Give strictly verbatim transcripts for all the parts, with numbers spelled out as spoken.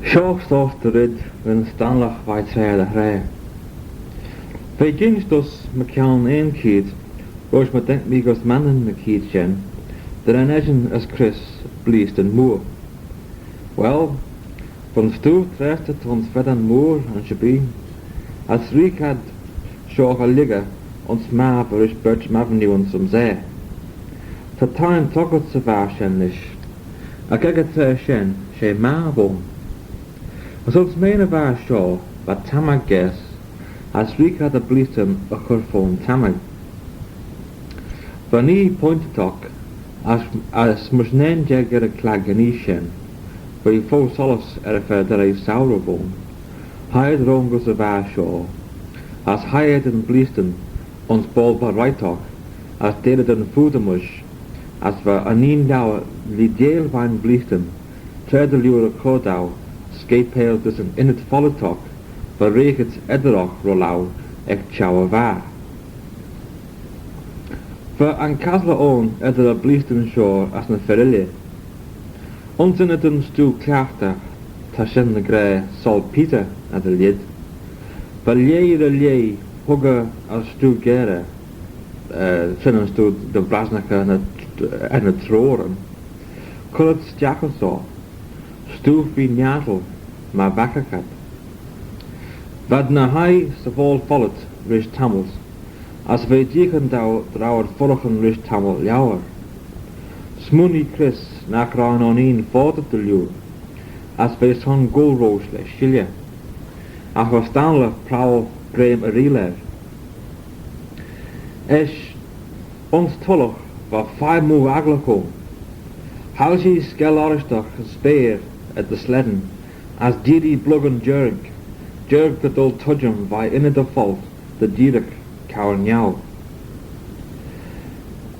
Shoh stoyrt dy red ren Stanlagh veih traa dy hraa. V'eh ginsh dooys mychione un cheead, roish my daink mee gys Mannin ny cheead shen, dy ren eshyn as Chris bleeastyn mooar. Well, va'n stoo trastyr t'ayns feddyn mooar ayns y bee, as reek ad shoh y lhiggey ayns mabbin rish Bircham Avenue ayns Umsaa. Ta thieyn toghyrt 'sy vagher shen nish, agh ec y traa shen she mabbin ayn. As ayns mean y vagher shoh va tammag gaase, as reek ad y bleeastyn y chur fo'n tammag. Va nhee pointit oc, as, as mysh nane jeig er y chlag yn oie shen, v'eh fo sollys er y fa dy row sourey ayn. Hie ad roym gys y vagher shoh, as hie ad yn bleeastyn ayns boayl bariaght oc, as deiyr ad yn foodey mysh, as va yn inneen liauyr leeideil veih'n bleeastyn, tra dy liooar y chur dou, scapail dys yn ynnyd follit oc, va reaghit eddyr oc ry-laa ec çheu y vagher. Va anchasley ayn eddyr y bleeastyn shoh as ny fir elley. Ayns ynnyd yn stoo cliaghtey, ta shen dy ghra Saltpeter er lhied, va lieh ry lieh huggey as stoo garey, eh, shen yn stoo dy vrasnaghey er ny, er ny treeoiryn, currit stiagh ayns shoh, stoo feer niartal myr vagh ad. V'ad ny hie 'sy boayl follit rish tammylt, as v'eh jeeaghyn dou dy row ad fuirraghyn rish tammylt liauyr. Smooinee Chris nagh row yn inneen foddey dy liooar, as v'eh son goll roish lesh shilley. Agh va Stanley prowal greim arreeill er. Eisht ayns tullagh va feiyr moo agglagh ayn. Hoilshee skell orryshtagh yn speyr er dty slane, as dirree bluggan jiarg, jiarg dy doaltattym veih ynnyd y pholt dy jeeragh cour niau.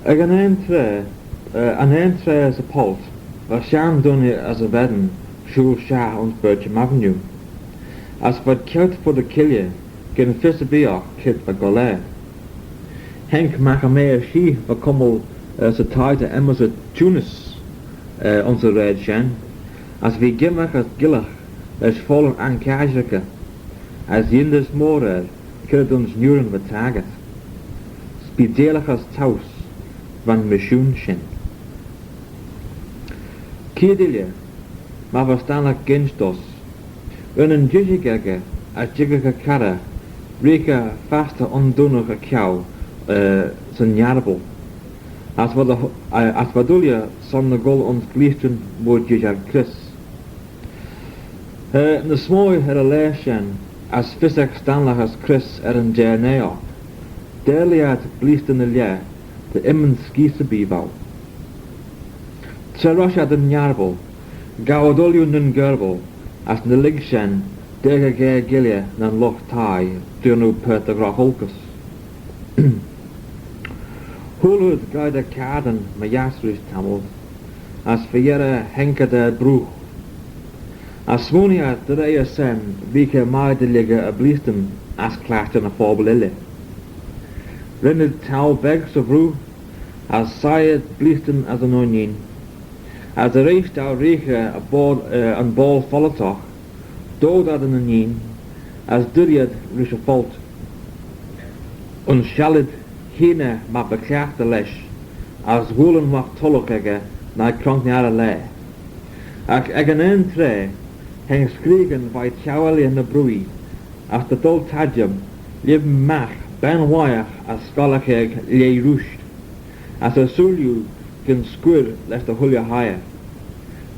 Ec yn un traa, eh, yn un traa 'sy pholt, va shenn dooinney as y ven shooyl shaghey ayns Bircham Avenue, as v'ad ceaut fud y cheilley gyn fys erbee oc c'red va goll er. Haink magh y mea-shee va cummal, eh, 'sy thie ta enmyssit Tunis, eh, ayns y raad shen, as v'eh gymmyrkey as gyllagh lesh foallyn ankasherickey, as yindys mooar er, c'red ayns niurin va taghyrt. S'bee deillaghys towse va'n mishoon shen. Keead elley, myr va Stanley ginsh dooys, ren yn jishig echey as jiggagh y carrey reaghey fastyr undoonaght y cheau, eh, 'syn niartal. As v'ad, eh, as v'ad ooilley son dy gholl ayns bleeastyn mooar jishag Chris. Eh, ny s'mie er y laa shen, as fys ec Stanley as Chris er yn jernaa oc, derlee ad bleeastyn y laa dy imman skeese erbee vou. Tra rosh ad yn niartal, ghow ad ooilley nyn gerbil, as ny lurg shen, daag ec y gheilley na'n lught-thie, jannoo paart dy ghra-oolkys. Hooyl ad geiyrt y chiaddyn my yiass rish tammylt, as fy-yerrey haink ad er brooch. As smooinee ad dy re ayns shen reaghey mie dy lhiggey y bleeastyn as clashtyn y phobble elley. Ren ad towl beg 'sy vrooch, as soie ad bleeastyn as yn inneen. As erreish dou reaghey yn boayl, eh, yn boayl follit oc, doad ad yn inneen, as dirree ad rish y pholt. Ayns shallid hene myr by cliaghtey lesh, as ghuillyn magh tullagh echey noi cronk ny arrey laa. Agh ec yn un traa, haink screeaghyn veih çheu elley ny bruee, as dy doaltattym lheim magh ben-waiagh as scollagh aeg lieh rooisht, as ersooyl gyn scuirr lesh dy chooilley hiyr.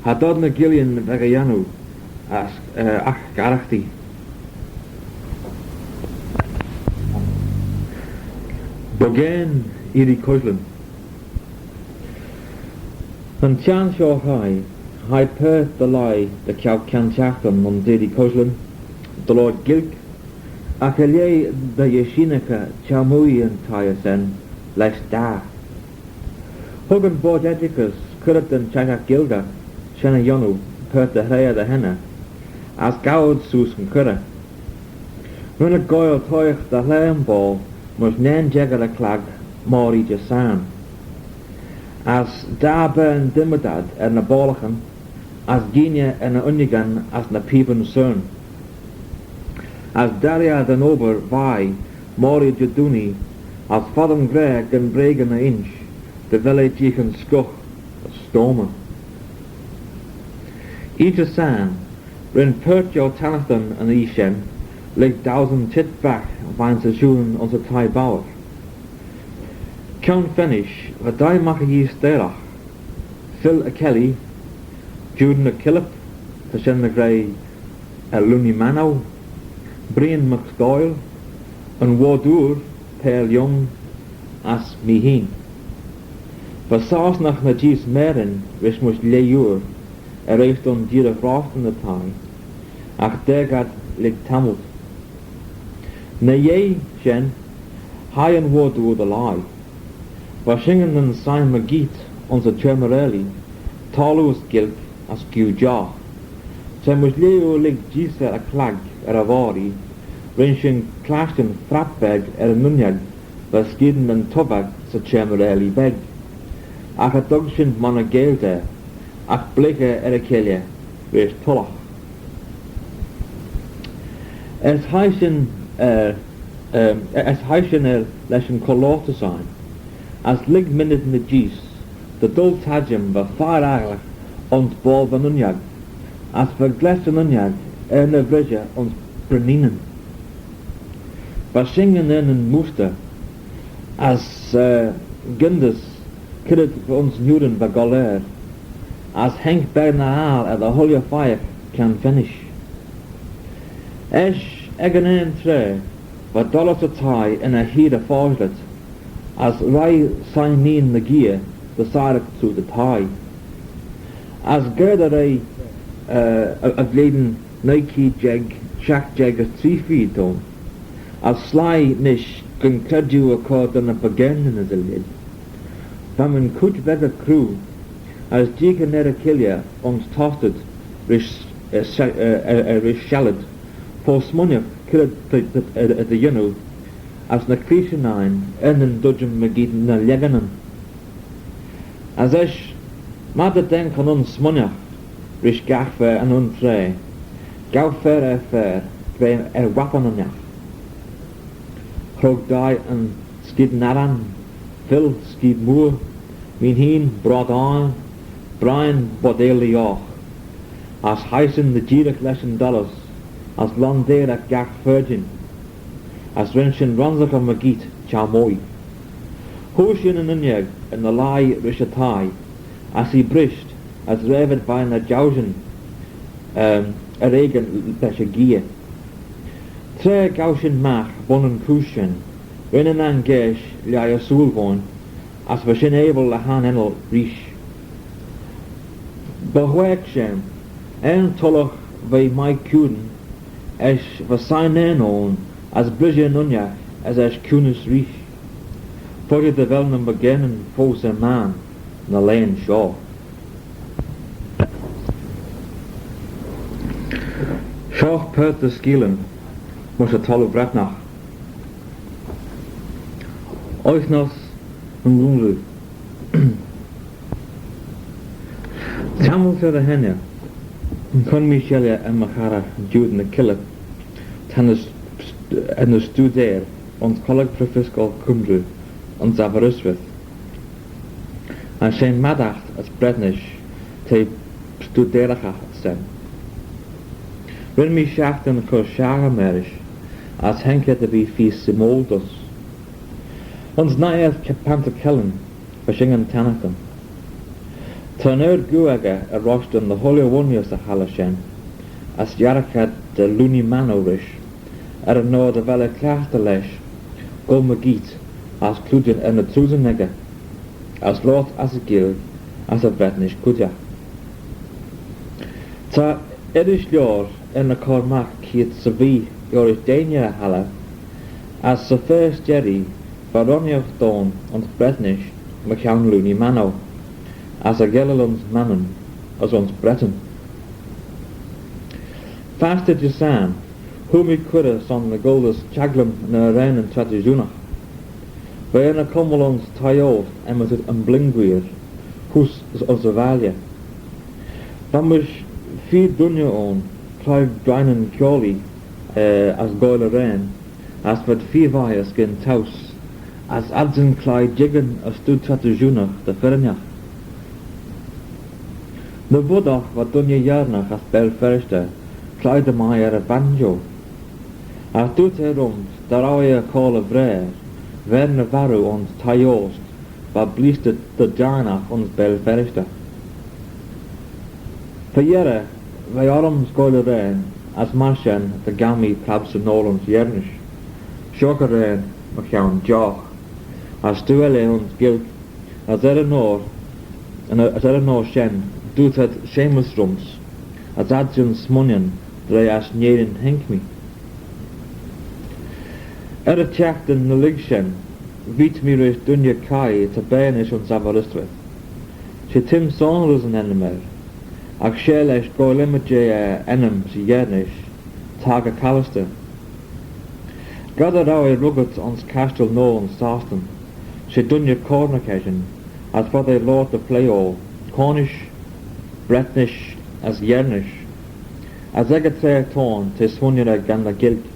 Cha dod ny guillyn veg y yannoo, as, eh, agh garaghtee. Buggane Eearree Cushlin. Yn çhiaghtin shoh chaie, hie paart dy leih dy cheau kiantaghyn ayns Eearree Cushlin, dy loayrt Gaelg, agh er lheh dy yisheenaghey çheu-mooie yn thie ayns shen lesh daagh. Hug yn boayrd oidjagh as currit da'n çheshaght Ghaelgagh shen y yannoo paart dy hraa dy henney, as ghow ad seose yn curragh. Ren ad goaill toshiaght dy hlaghyn boayl mysh nane jeig er y chlag moghrey Jesarn. As daa bane dimmit ad er ny boallaghyn, as gieney er ny uinnagyn as ny pioobyn syrn. As derrey eh da'n obbyr vie moghrey Jedoonee, as foddym gra gyn breagyn e insh dy vel eh jeeaghyn scuagh as stoamey. Oie Jesarn, ren paart jeu tannaghtyn yn oie shen lurg dauesyn çheet back veih'n session ayns y thie bouyr. Kione fennish, va daie magh y Yee s'teyragh: Phil y Kelly, Jude ny Killip, ta shen dy ghra er Looney Manow, Brian McDoyle, yn Voadooar, Pearl Young, as mee hene. Va Sostnagh ny jees marin rish mysh lieh-oor, er-eash dooin jeeragh roshtyn y thie, agh deagh ad lurg tammylt. Ny yeih shen, hie yn Voadooar dy lhie. Va shinyn nyn siyr mygeayrt ayns y çhamyr-aarlee, taggloo as Gaelg as giu jough. Tra mysh lieh-oor lurg jees er y chlag er y voghrey, ren shin clashtyn frapp beg er yn uinnag va skeeadyn yn tobag 'sy çhamyr-aarlee beg. Agh cha dug shin monney geill da, agh bleagh eh er y cheilley rish tullagh. As hie shin, eh, ehm, as hie shin er lesh yn co-loayrtys ain, as lurg minnid ny jees dy doaltattym va fire agglagh ayns boayl va'n uinnag, as va gless yn uinnag er ny vrishey ayns breneenyn. Va shin er nyn mooastey, as, eh, gyndyss c'red ayns niurin va goll er, as haink ben y h-aggle er dy chooilley pheiagh kione fennish. Eisht ec yn un traa, va dorrys y thie yn e heer y foshlit, as reih sineeyn ny geayr dy syrragh trooid y thie. As ga dy re, eh, y, y vlein nuy keead jeig, shiaght jeig as tree feed t'ayn, as sleih nish gyn credjue y chur da ny bugganeyn as y lheid. Va yn cooid veg y croo, as jeeaghyn er y cheilley ayns tostid rish, eh, sha-, eh, eh, eh, rish shallad, fo smooinaght c'red dy, dy, dy, dy, dy yannoo, as ny cleayshyn ain er nyn dodjym mygeayrt ny lhegganyn. As eisht, myr dy daink yn un smooinaght rish gagh fer yn un traa, ghow fer er fer, gra er wappyn ennagh. Hrog daie yn skeeadyn arran, Phil skeead mooar, mee hene brod aile, Brian boteil dy yough, as hie shin dy jeeragh lesh yn dorrys, as londeyr ec gagh fer jeant, as ren shin ronsaghey mygeayrt çheu-mooie. Hooar shin yn uinnag er ny lhie rish y thie, as ee brisht, as raipit veih ny jeushan, ehm, er-aegyn lesh y gheay. Tra ghow shin magh bun yn chooish shen, ren yn angaase lhaih ersooyl voin, as va shin abyl dy hayrn ennal reesht. By whack shen, er yn tullagh v'eh mie kiune, eisht va sineeyn ayn as brishey yn uinnag as eisht kiunys reesht. Foddee dy vel ny bugganeyn foast er mayrn ny laghyn shoh. Shoh paart dy skeealyn mysh y Thalloo Vretnagh. Oie Noa yn Ghunnroo. Tammylt er dy henney, cur mee shilley er my charrey Jude ny Killip, ta ny st-, st-, ny studeyr ayns Coleg Prifysgol Cymru ayns Aberystwyth. As she maddaght as Bretnish t'eh studeyragh adsyn. Ren mee shiaghtin cur shaghey marish, as haink eh dy ve feer symoil dooys. Ayns Naiert Pantycelyn va shin tannaghtyn. Ta'n ard-ghoo echey er roshtyn dy chooilley ghooinney 'sy halley shen, as yiarragh ad dy Looney Manow rish, er yn oyr dy vel eh cliaghtey lesh goll mygeayrt as cliooid er ny troosyn echey, as loayrt ass y Ghaelg as y Vretnish cooidjagh. Ta earishlioar er ny cur magh keayrt 'sy vee liorish deiney y halley, as 'sy fer s'jerree va ronniaght dooin ayns Bretnish mychione Looney Manow, as y ghellal ayns Mannin as ayns Bretin. Fastyr Jesarn, hooar mee cuirrey son dy gholl dys çhaglym ny arraneyn tradishoonagh. Va eh ny cummal ayns thie oast enmyssit yn Blinguier, heose ayns y valley. Va mish Feer dooinney ayn cloie greinyn kiaullee, eh, as goaill arrane, as v'ad feer vie erskyn towse, as adsyn cloie jiggyn as stoo tradishoonagh dy firrinagh. Ny voddagh va dooinney Yernagh as Bell Feirste cloie dy mie er y banjo. As dooyrt eh rhym's dy row eh er coayl y vraar, v'er ny varroo ayns Thie Oast, va bleeastey dy, dy jiarnagh ayns Bell Feirste. Fy-yerrey, v'eh orrym's goaill arrane, as myr shen dy ghow mee clapsey noal ayns Yernish. Shoh arrane mychione jough, as stoo elley ayns Gaelg, as er yn oyr, as er yn oyr shen, dooyrt ad Seumas rhym's, as adsyn smooinaghtyn dy re ass Nerin haink mee. Er y çhiaghtin ny lurg shen, veeit mee rish dooinney chaie ta bea nish ayns Aberystwyth. She Tim Saunders yn ennym er, agh share lesh goaill ymmyd jeh e ennym 'sy Yernish, Targey Callister. Ga dy row eh ruggit ayns Cashtal Noa yn Sostyn, she dooinney Cornish eshyn, as v'ad er loayrt dy flaaoil Cornish, Bretnish as Yernish, as ec y traa t'ayn t'eh smooinaghtyn er gyn y Ghaelg.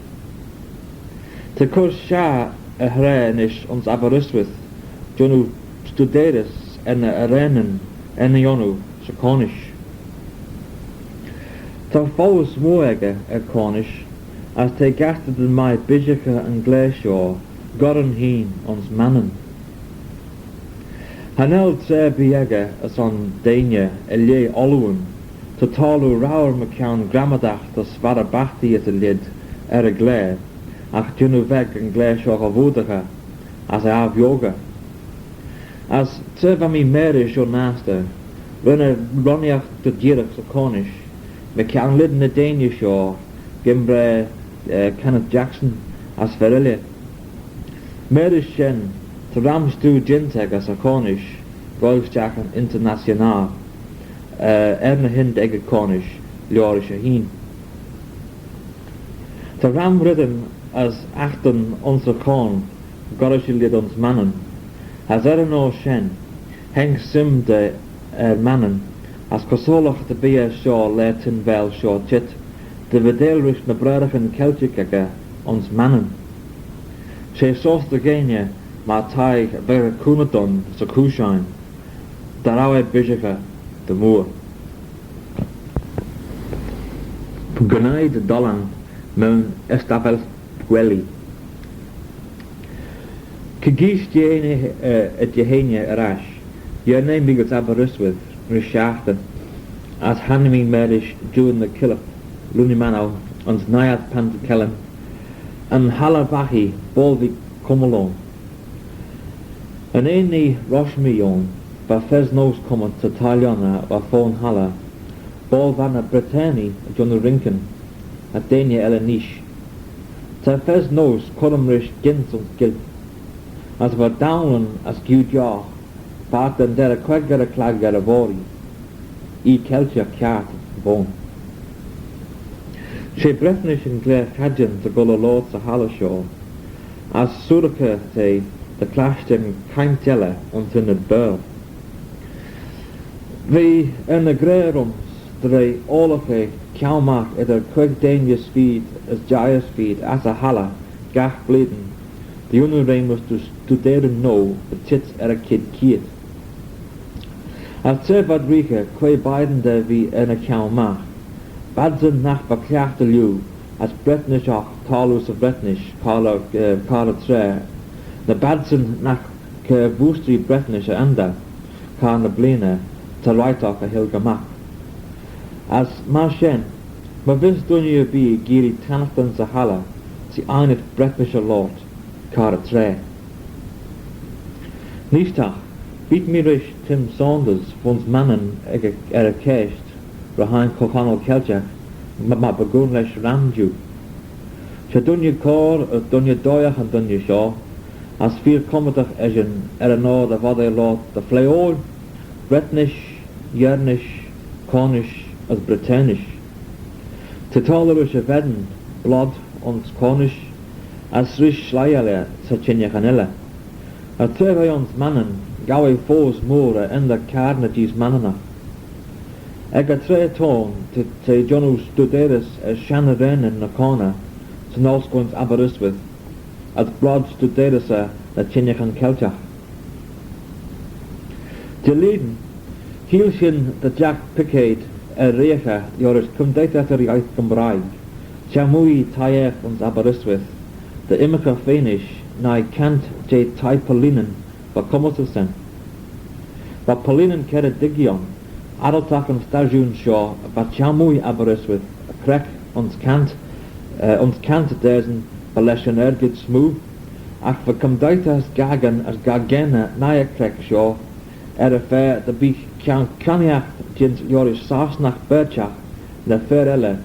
Ta cur shaghey y hraa nish ayns Aberystwyth jannoo studeyrys er ny arraneyn er ny yannoo 'sy Cornish. Ta foast mooar echey er Cornish, as t'eh gastey dy mie bishaghey yn glare shoh goll hene ayns Mannin. Cha nel traa erbee echey son deiney er lheh olloosyn, ta taggloo rour mychione grammadagh ta sparrey baghtae as y lheid er y glare, agh jannoo veg yn glare shoh y voddagh as e aavioghey. As tra va mee marish ayns Nastey, ren eh ronneeaght dy jeeragh 'sy Cornish mychione lheid ny deiney shoh, gimraa, eh, Kenneth Jackson as fer elley. Marish shen, ta ram stoo jeant echey 'sy Cornish goaill stiagh yn Internationale, eh, er ny hynn ec y Cornish liorish eh hene. Ta ram reddyn as aghtyn ayns y Corn gollrish y lheid ayns Mannin, as er yn oyr shen, haink s'aym da er Mannin, as co-soylagh dy bee eh shoh laa Tinvaal shoh çheet, dy veeteil rish ny braaraghyn Celtic echey ayns Mannin. She seose dy gheiney myr thie v'echey cooney dooin 'sy chooishean, dy row eh bishaghey dy mooar. Gnoie dy dollan mewn establishment gwelly. Kegeesh Jeheiney, eh, y Jeheiney er ash, yernee mee gys Aberystwyth rish shiaghtin, as hannee mee marish Juan y Killick, Looney Manow, ayns Naiad Pantycelyn, yn halley vaghee boayl v'eh cummal ayn. Yn inneen rosh mee ayn, va fess-noose cummal ta thie-lhionney er fo yn halley, boayl va ny Britteenee jannoo rinkin, as deiney elley neesht. Ta fess-noose currym rish gins ayns Gaelg, as va dowin as giu jough, part da'n derrey queig er y chlag er y voghrey, ee Celtiagh kiart v'ayn. She Bretnish yn glare chadjin ta goll er loayrt 'sy halley shoh, as surraghey t'eh dy chlashtyn caint elley ayns ynnyd Baarle. V'eh er ny gra rhym's dy re oallagh eh ceau magh eddyr queig deiney s'feed as jeih s'feed ass y halley gagh bleeaney, dy yannoo reamys dys studeyryn noa dy çheet er y chied cheayrt. As tra v'ad reaghey quoi b'egin da ve er ny ceau magh, b'adsyn nagh va cliaghtey lhieu as Bretnish oc taggloo 'sy Vretnish car, eh, car y traa, ny b'adsyn nagh cur voostree Bretnish er enney car ny bleeaney, ta reiltagh y hoilgey magh. As myr shen, my vees dooinney erbee geearree tannaghtyn 'sy halley, t'ee ainit Bretnish er loayrt car y traa. Neesht, bee'm mee rish Tim Saunders v'ayns Mannin ec, er y cheist ry-hene co-chonnal Celtiagh, my, my b'egooin lesh ram jeu. She dooinney coayr as dooinney doaieagh yn dooinney shoh, as feer cummadaght eshyn er yn oyr dy vod eh loayrt dy flaaoil, Bretnish, Yernish, Cornish as Brittanish. T'eh toillee rish y ven blod ayns Cornish as rish sleih elley 'sy çhengaghyn elley. As tra v'eh ayns Mannin, ghow eh foast mooar er enney carney jees Manninagh. Ec y traa t'ayn, ta, ta jannoo studeyrys er shenn arraneyn ny Cooney 'syn Ollooscoill Aberystwyth, as broit studeyrys er ny çhengaghyn Celtiagh. Dy liooar, cheayll shin dy Jack Pickade er reaghey liorish Cymdeithas yr Iaith Gymraeg, çheu-mooie thie-aaght ayns Aberystwyth, dy immyrkey fenish, noi cant jeh thie-polleenyn va cummaltey shen. Va polleenyn Ceredigion, arryltagh yn stashoon shoh, va çheu-mooie Aberystwyth, y chreck ayns cant, eh, ayns cant dasyn, va lesh yn argid smoo, agh va Cymdeithas Gaccan as Gackaney noi y chreck shoh, er y fa dy beagh kion-, kionnee jeant liorish Sostnagh berçhagh ny fer elley,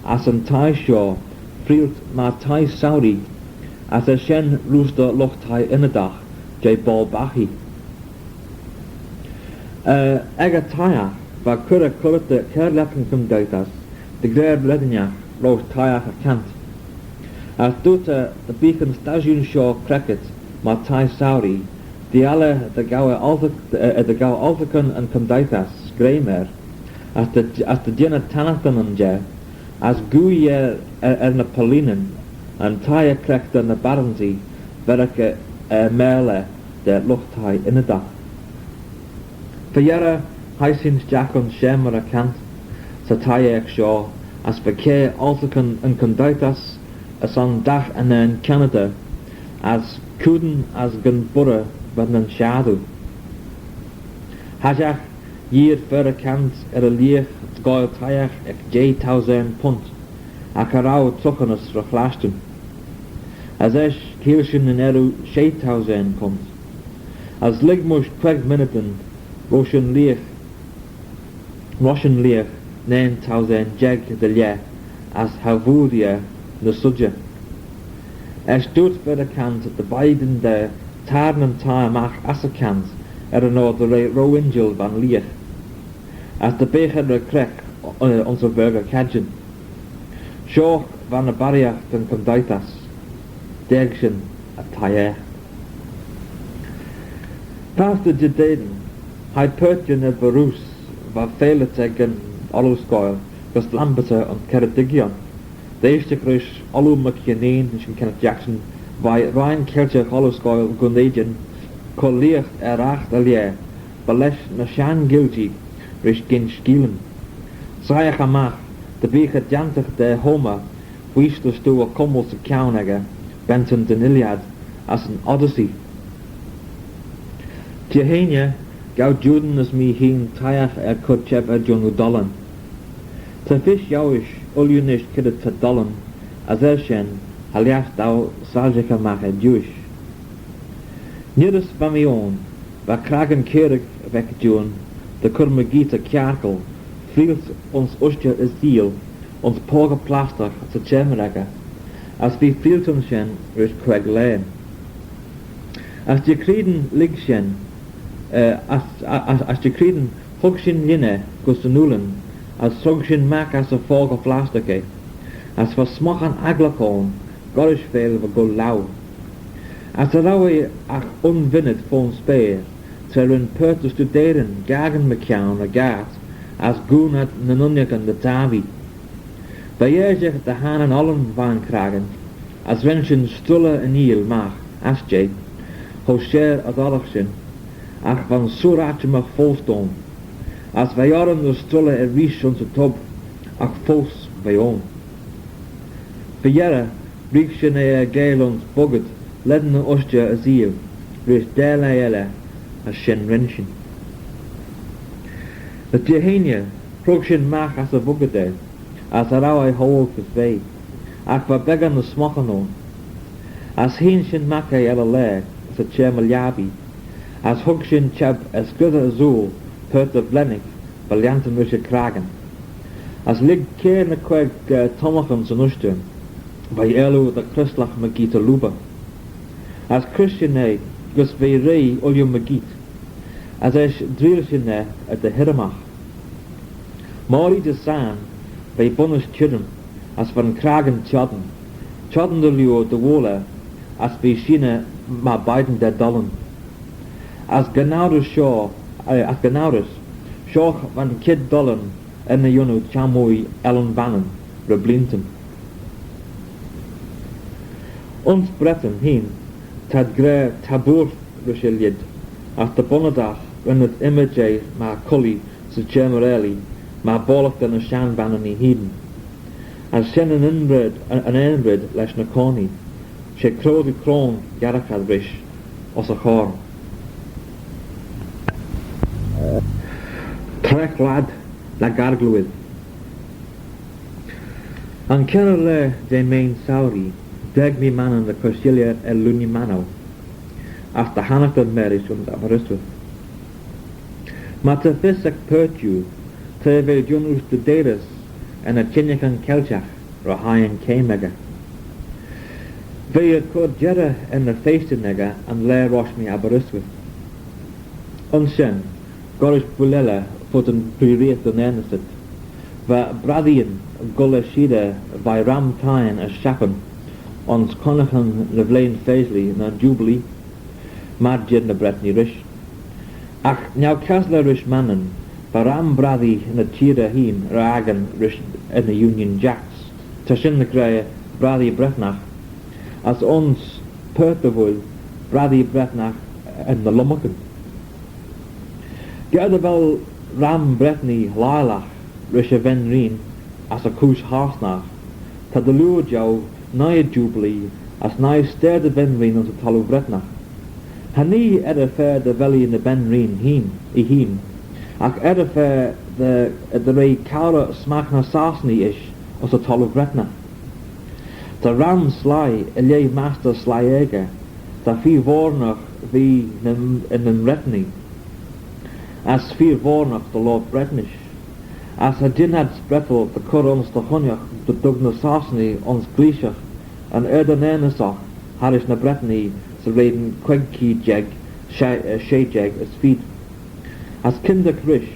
as yn thie shoh freaylt myr thie souree, as er shen roostey lught-thie ynnydagh jeh Baalbachie. Eh, ec y thie-aaght, va cur er currit dy chur-lhiat yn Cymdeithas dy ghra red ennagh roish thie-aaght y chant. As dooyrt eh dy beagh yn stashoon shoh creckit myr thie souree, dy ghow eh oltey-, eh, dy ghow olteykan yn Cymdeithas greim er, as dy, as dy jinney tannaghtyn yn jeh, as gooie er, er, er ny polleenyn, yn thie y chreck da ny barranee, verragh eh, eh, maayl eh da lught-thie ynnydagh. Fy-yerrey, heie shin stiagh ayns shamyr y chant 'sy thie-aaght shoh, as va kiare olteykan yn Cymdeithas, as son dagh unnane Canada, as Coodan as Gunborough va nyn shassoo. Hoshiaght, yeeaghyn fer y chant er y leagh goaill thie-aaght ec jeih thousane punt, agh cha row truinnys ry-chlashtyn. As eisht cheayll shin yn earroo shey thousane punt. As lurg mysh queig minityn roish yn leagh, roish yn leagh, nane thousane jeig dy lheh, as cha vooar eh ny sodjey. Eisht dooyrt fer y chant dy beign da tayrn yn thie magh ass y chant er yn oyr dy re ro-injil va'n leagh, as dy beagh eh ry-chreck, eh, ayns y vargey cadjin. Shoh va ny barriaght yn Cymdeithas. Daag shin y thie-aaght. Fastyr Jeeadeyn, hie paart jeh'n Erbee Roose va feaylit ec yn ollooscoill gys Lambyter ayns Ceredigion. Dy eaishtagh rish Olloo McKinneen, shin Kenneth Jackson, veih Rheynn Celtiagh Ollooscoill Dhoon Edin cur leagh er aght y lheh, va lesh ny shenn Ghailckee rish ginsh skeealyn. Soiaghey magh dy beagh eh diantaghey da Homer, vees dy stoo y cummal 'sy kione echey, bentyn da'n Iliad as yn Odyssey. Dy henney, ghow Juan as mee hene thie-aaght er cur çhebbee jannoo dollan. Ta fys eoish ooilley nish c'red ta dollan, as er shen, cha lhiass dou soilshaghey magh er diuish. Neayr's va mee ayn, va crackan cairagh v'ec Juan dy chur mygeayrt y kiarkyl, freaylt ayns ushtey y seeal, ayns poagey plastagh 'sy çhamyr echey, as v'eh freaylt ayns shen rish queig laa. As dy chreidyn lurg shen, eh, as, a-, as, as dy chreidyn hug shin lhien eh gys yn ooilley, as hug shin magh ass y phoagey plastagh eh, as va smoghan agglagh ayn, gollrish feill va goll laue. As cha row eh agh un vinnid fo'n speyr, tra ren paart dy studeyryn gaccan mychione y ghaat, as goon ad nyn uinnagyn dy tappee. Va Yeesey dy hayrn yn ollan veih'n crackan, as ren shin strolley yn eeal magh ass jeh, cho share as oddagh shin, agh va'n sooar atçhimagh foast ayn, as v'eh orrin dy strolley er-reesht ayns y tob, agh foast v'eh ayn. Fy-yerrey, reagh shin eh er geill ayns boggad lane yn ushtey y seeal, rish daa laa elley, as shen ren shin. Dy henney, hrog shin magh ass y boggad eh, as cha row eh hoal fys vea, agh va beggan dy smoghan ayn. As hene shin magh eh er y laa, 'sy çhamyr lhiabbee, as hug shin çhebb er skreddey azhool, paart dy vlennagh va lhiantyn rish y crackan. As lurg kiare ny queig, eh, tommaghyn 'syn ushtey, v'eh aarloo dy chreslagh mygeayrt y lubbyr. As chreest shin eh gys v'eh reaghey ooilley mygeayrt, as eisht dreill shin eh er dy hirrymagh. Moghrey dy Sane, v'eh bunnys çhirrym, as va'n crackan çhione, çhione dy liooar dy woayll eh, as v'eh sheeyney myr beign da dollan. As gyn ourys shoh, eh, as gyn ourys, shoh va'n chied dollan er ny yannoo çheu-mooie Ellan Vannin ry bleeantyn. Ayns Bretin hene, t'ad gra tabooar rish y lheid, as dy bunnaghtyn ren ad ymmyd jeh myr cullee 'sy çhamyr-aarlee myr boallagh da ny shenn Vanninee hene. As shen yn un red, yn, yn un red lesh ny Cornee, she croasoo croan yiarragh ad rish ayns y Chorn. Traa claid ny garglwydd. Yn chiarroo laa jeh Mean Souree, daag mee Mannin dy chur shilley er Lunny Mannow, as dy hannaghtyn marish ayns Aberystwyth. Myr ta fys ec paart jeu, t'eh er ve jannoo studeyrys er ny çhengaghyn Celtiagh ry-hoi yn keim echey. V'eh er cur jerrey er ny feyshtyn echey yn laa rosh mee Aberystwyth. Ayns shen, gollrish buill elley fud yn preereeaght unnane ayd, va braddeeyn goll er sheeadey veih ram thieyn as shappyn ayns connaghyn ny vlein feyshley ny Jubilee, myr jied ny Bretnee rish. Agh neu-chasley rish Mannin, va ram braddee ny çheerey hene ry-akin rish ny Union Jacks, ta shin dy ghra braddee Bretnagh, as ayns paart dy buill braddee Bretnagh ny lomarcan. Ga dy vel ram Bretnee laccal rish y Venrein as y Chooish Sostnagh, ta dy liooar jeu noi y Jubilee as noi stayd y Venrein ayns y Thalloo Bretnagh. Cha nee er y fa dy vel eh ny Venrein hene, eh hene, agh er y fa dy, dy re cowrey smaght ny Sostnee ish ayns y Thalloo Bretnagh. Ta ram sleih, er lheh mastey sleih aegey, ta feer voyrnagh ve ny, ny Bretnee, as feer voyrnagh dy loayrt Bretnish, as cha jean ad sprettal dy chur ayns dy chooinaghtyn dy dug ny Sostnee ayns gleashagh yn ard-unnaneyssagh harrish ny Bretnee 'sy reddyn queig keead jeig, she-, eh, shey jeig as feed. As kyndagh rish,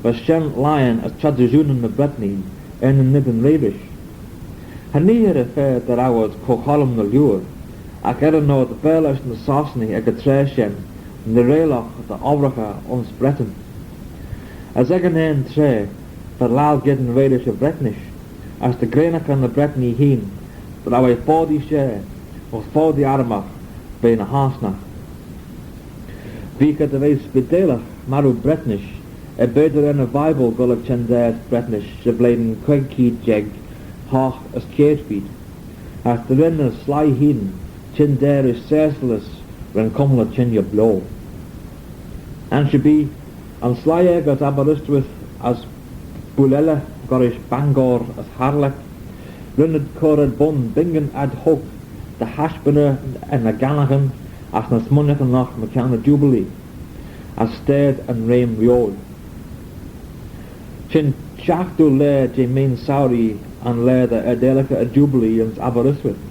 va shenn lion as tradishoonyn ny Bretnee er nyn neeidyn rey rish. Cha nee er y fa dy row ad co-chollym ny liooar, agh er yn oyr dy bearlaash ny Sostnee ec y traa shen ny reilagh dy obbraghey ayns Bretin. As ec yn un traa, va laccal geddyn rey rish y Bretnish, as dy ghreinnaghey ny Bretnee hene, dy row eh foddey share, as foddey armagh, ve ny Sostnagh. Veagh eh dy ve speideilagh marroo Bretnish, er b'eh dy ren y Vible goll er çhendair Bretnish 'sy vlein queig keead jeig hoght as kiare feed, as dy ren ny sleih hene çhendair rish seyrsillys ren cummal y çhengey bio. Ansherbee, yn sleih aegey ayns Aberystwyth as buill elley, gollrish Bangor as Harlech, ren ad cur er bun bingyn ad hoc dy haishbyney ny ganaghyn as ny smooinaghtyn oc mychione y Jubilee, as stayd yn ream reeoil. Shen shiaghtoo laa jeh Mean Souree yn laa dy ardalagh y Jubilee ayns Aberystwyth.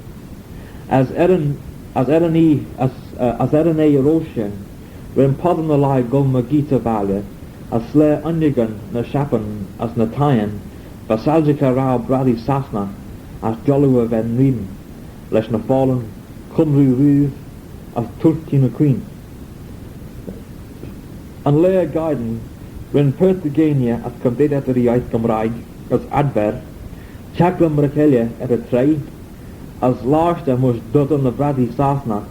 As er yn, as er yn oie, as, eh, as er yn oie roish shen, ren possan y lhie goll mygeayrt y valley, as slaa uinnagyn ny shappyn as ny thieyn, va soilshaghey roue braddee Sostnagh as jolloo y Venrein, lesh ny foallyn Cymru Rydd as Twlci ny Queen. Yn laa er-giyn, ren paart dy gheiney as Cymdeithas yr Iaith Gymraeg as Adfer çhaglym ry-cheilley er y traie, as lostey mysh dussan ny braddee Sostnagh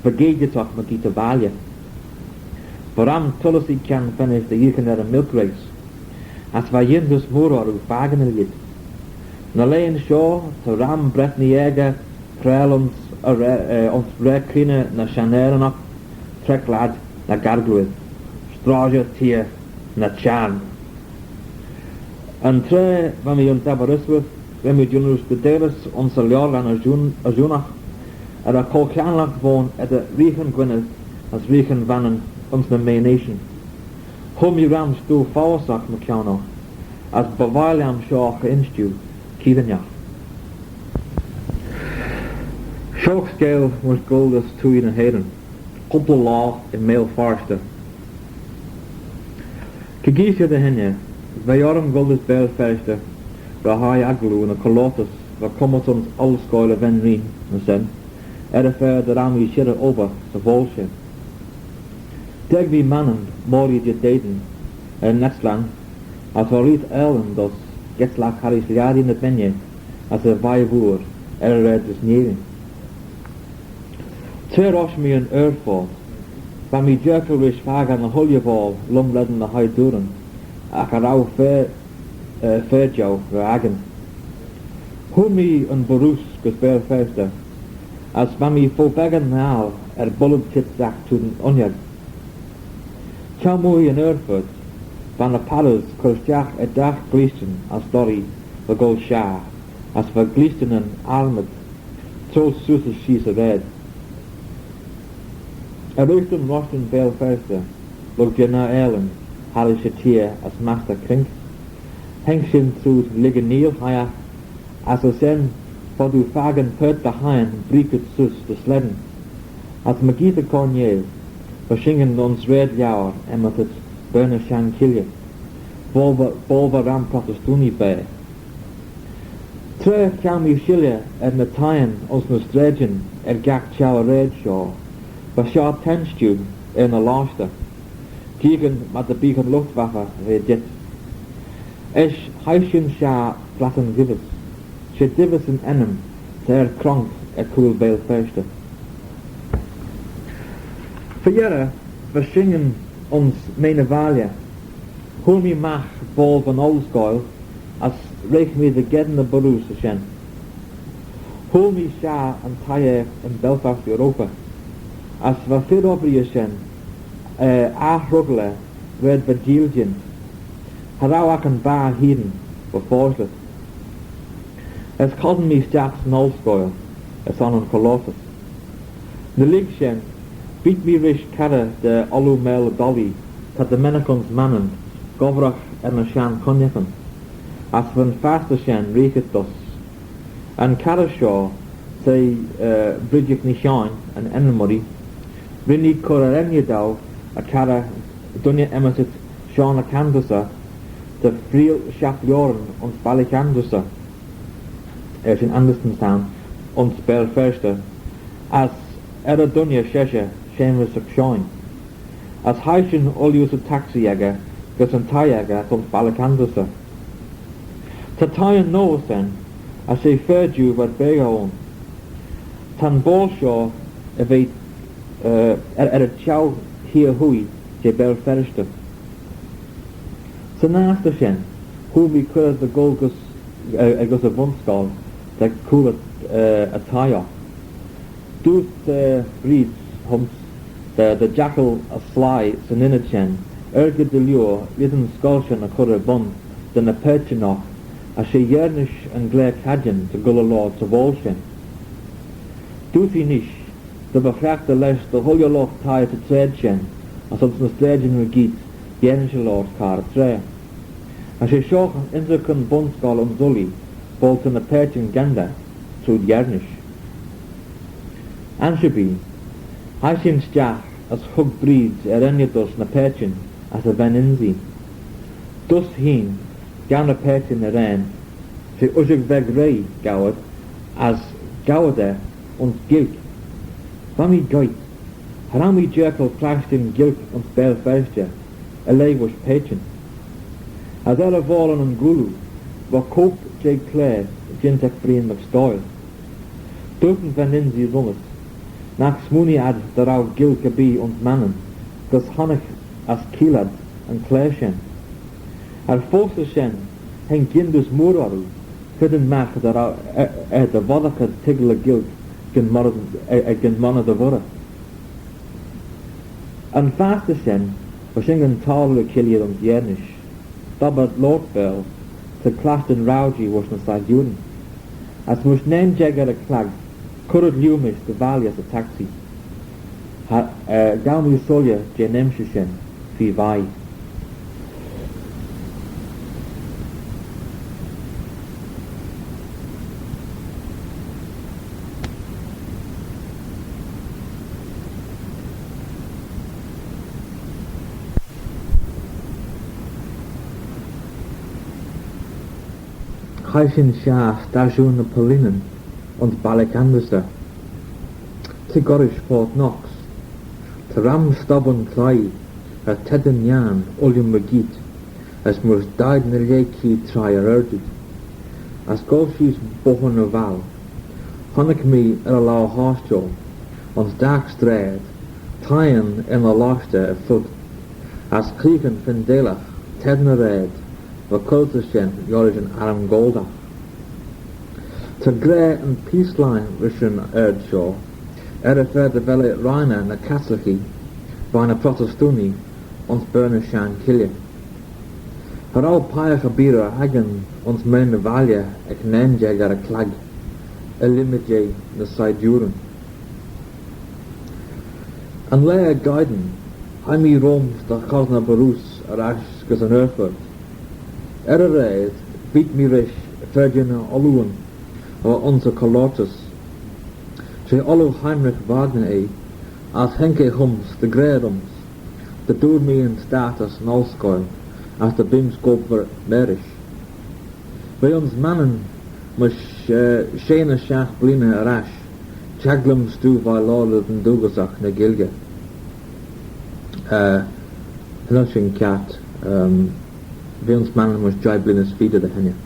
va geaitagh mygeayrt y valley. Va ram turrysee kianfenish dy yeeaghyn er y Milk Race, as va yindys mooar orroo fakin y lheid. Ny laghyn shoh, ta ram Bretnee aegey prayal ayns, eh, eh, ayns raa creeney ny shenn Ayranagh, traa claid ny garglwydd, stroshey teer ny çhiarn. Yn traa va mee ayns Aberystwyth, ren mee jannoo studeyrys ayns y Leoraghyn Ashoon-, Ashoonagh, er y cho-chianglagh v'ayn eddyr reeaghyn Gwynedd as reeaghyn Vannin ayns ny Mean Eashyn. Hooar mee ram stoo foaysagh mychione oc, as by vie lhiam shoh dy insh jeu keead ennagh. Shoh skeeal mysh goll dys twoaie ny h-Eirean, coopley laa er Meal Foarshtey. Kegeesh dy henney, v'eh orrym goll dys Beeal Feirshtey ry-hoi aggloo ny co-loayrtys va cummit ayns Ollscoill y Venrein ayns shen, er y fa dy row mee shirrey obbyr 'sy voayl shen. Daag mee Mannin moghrey Jehdeidin er yn Etlan, As va reayrt aalin dooys getlagh harrish lhiattee ny beinney as y vie vooar er y raad dys Nerin. Tra rosh mee yn aerphurt, va mee jerkal rish fakin ny chooilley voayl lum-reddyn ny hoi dooin, agh cha row fer, eh, fer jeu ry-akin. Hooar mee yn barroose gys Beeal Feirshtey, as va mee fo beggan aggle er bullad çheet stiagh trooid yn uinnag. Çheu-mooie yn aerphurt, va ny parrots cur stiagh er dagh gleashtan as dorree va goll shaghey, as va gleashtanyn armit troailt seose as sheese y raad. Er-lhittyn roshtyn Beeal Feirshtey, lurg jurnaa aalin harrish y çheer as mastey cruink. Haink shin trooid Lhig Neil hoiaght, as ayns shen foddee fakin paart dy hieyn breeaghit seose dy slane. As mygeayrt y corneil, va shin ayns raad liauyr enmyssit Beyrn y Shenn Cheilley, boayl va, boayl va ram Protestant er bea. Tra cheau mee shilley er ny thieyn ayns ny straidyn er gagh çheu y raad shoh, va shoh tent jiu er ny lostey, jeeaghyn myr dy beagh yn Luftwaffe er ve dhyt. Eisht hie shin shaghey Flattan Dhivys. She Dhivys yn ennym ta er cronk er cooyl Beeal Feirshtey. Fy-yerrey va shin ayns mean y valley. Hooar mee magh boayl va'n ollooscoill, as reagh mee dy gheddyn y barroose ayns shen. Hooar mee shaghey yn thie-aaght yn Belfast Europa, as va fir obbree ayns shen, eh, agh hroggal eh raad va jeeilt jeant. Cha row agh yn bar hene va foshlit. As chossyn mee stiagh 'syn ollooscoill, er son yn coltase. Ny lurg shen, bee'm mee rish carrey dy Olloo Maaney Dolly, ta dy mennick ayns Mannin, gobbraghey er ny shenn chooinaghyn, as va'n fastyr shen reaghit dooys. Yn carrey shoh, t'eh, eh, Bridget Neeshoan yn ennym urree, ren ee cur er enney daue y carrey dooinney enmyssit Sean y Canvassor, ta freayll shapp lioaryn ayns Balley Canvassor, eh, shen Andersonstown, ayns Beeal Feirshtey, as er y dooinney sheshey Seumas Mac Seoin. As hie shin ooilley 'sy taxi echey gys yn thie echey ayns Balley Canvassor. Ta thieyn noa ayns shen, as she fer jiu v'er beaghey ayn. Ta'n boayl shoh er ve, eh, er, er y çheu heear hwoaie jeh Beeal Feirshtey. 'Syn aght shen, hooar mee cuirrey dy gholl gys, eh, gys y vunscoill ta cooyl, eh, y thie oc. Dooyrt, eh, Bridget hym's dy, dy jaggil y sleih 'syn ynnyd shen, argid dy liooar lhied yn scoill shen y chur er bun da ny paitçhyn oc, as she Yernish yn glare cadjin ta goll er loayrt 'sy voayl shen. Dooyrt ee neesht dy by chreaghtey lesh dy chooilley lught thie 'sy traid shen, as ayns ny straidyn mygeayrt, Yernish er loayrt car y traa. As she shoh ynrican bunscoill ayns Ulley, boayl ta ny paitçhyn gyndyr trooid Yernish. Ansherbee, hie shin stiagh as hug Bridget er enney dooys ny paitçhyn as y ven-ynsee. Dooys hene, ghow ny paitçhyn arrane, she ushag veg reih, ghow ad, as ghow ad eh ayns Gaelg. Va mee goit, cha row mee jerkal clashtyn Gaelg ayns Beeal Feirshtey, er lheh voish paitçhyn. As er y voalley nyn gooyl, va cope jeh claare jeant ec Brian Mac Stoyll. Dooyrt yn ven-ynsee rhymmys nagh smooinee ad dy row Gaelg erbee ayns Mannin, gys honnick as cheayll ad yn claare shen. Er foast ayns shen, haink yindys mooar orroo, fittin magh dy row eh, eh, dy voddagh ad toiggal y Ghaelg gyn monney, eh, eh, gyn monney dy voirrey. Yn fastyr shen, va shin ayns Tolley Killier ayns Yernish. Dobbyr loayrt Beeal, ta clashtyn row jee voish ny sidoonyn. As mysh nane jeig er y chlag, cur ad lhieu mish dy valley 'sy taxi. Ha, eh, ghow mee soylley jeh'n emshir shen feer vie. Hie shin shaghey stashoon ny Polleenyn ayns Balley Canvassor, t'eh gollrish Fort Knox. Ta ram stobbyn cloie er çheddin-yiarn ooilley mygeayrt, As mysh daeed ny lieh-cheead trie er ardid, as goll sheese Boghan y Valle, honnick mee er y laue hoshtal ayns dagh straid, thieyn er ny lostey y phut, as creeaghyn fendalagh t'ayd ny raad va coillt ayns shen liorish yn arm Goaldagh. Ta gra yn Peace Line rish yn ard shoh, er y fa dy vel eh rheynn ny Cassilickee veih ny Protestoonee ayns Byrne Shenn Killey. Cha row peiagh erbee ry-akin ayns mean ny valley ec nane jeig er y chlag, er-lhimmey jeh ny sidooryn. Yn laa er-giyn, hie mee roym dy chosney barroose er ash gys yn aerphurt. Er y raad, veeit mee rish fer jannoo olloone va ayns y colortys. She olloe Heinrich Wagner eh, as haink eh hym's dy ghra rhym's dy dooar mee yn staat ass yn ollooscoill, as dy beem's gobbragh marish. V'eh ayns Mannin mysh, eh, shey ny shiaght bleeaney er ash, çhaglym stoo veih loayreyder dooghyssagh ny Gaelgey. Eh, cha nel shin kiart, ehm, v'eh ayns Mannin mysh jeih bleeaney as feed dy henney.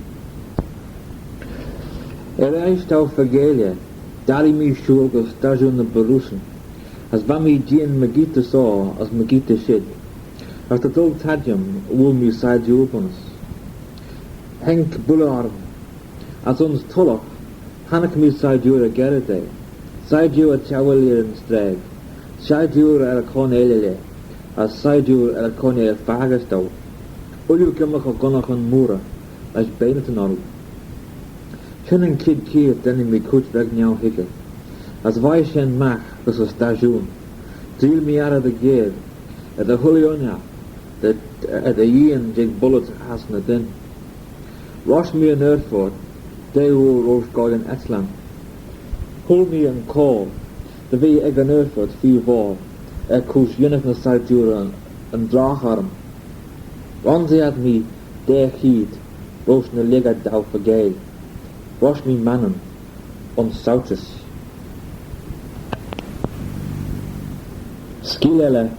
Er ash Dowfageiley, d'arree mee shooyl gys stashoon ny barroosyn, as va mee jeeaghyn mygeayrt shoh as mygeayrt shid. As dy doaltattym, voayl mee sidoor bunnys. Haink builley orrym, as ayns Tulloch, honnick mee sidoor er gerrey da. Sidoor er çheu elley yn straid, sidoor er y corneil elley, as sidoor er y corneil faggys daue. Ooilley gymmyrkey gunnaghyn mooarey, as baynytyn orroo. Shen yn chied cheayrt dennee mee cooid veg neu-hoiggal, as veih shen magh gys y stashoon. D'eill mee arrey dy geyre, er dy chooilley ennagh, dy, er dy yeeaghyn jeh bullets ass ny dyn. Rosh mee yn aerphurt, daa oor roish goaill yn Etlan. Hooyl mee yn coayl dy ve ec yn aerphurt feer voal, er cooish yinnagh ny sidooryn yn drogh orrym. Ronsee ad mee daa cheead roish ny lhiggey Dowfageiley. Rosh mee Mannin ayns sauçhys. Skeeal elley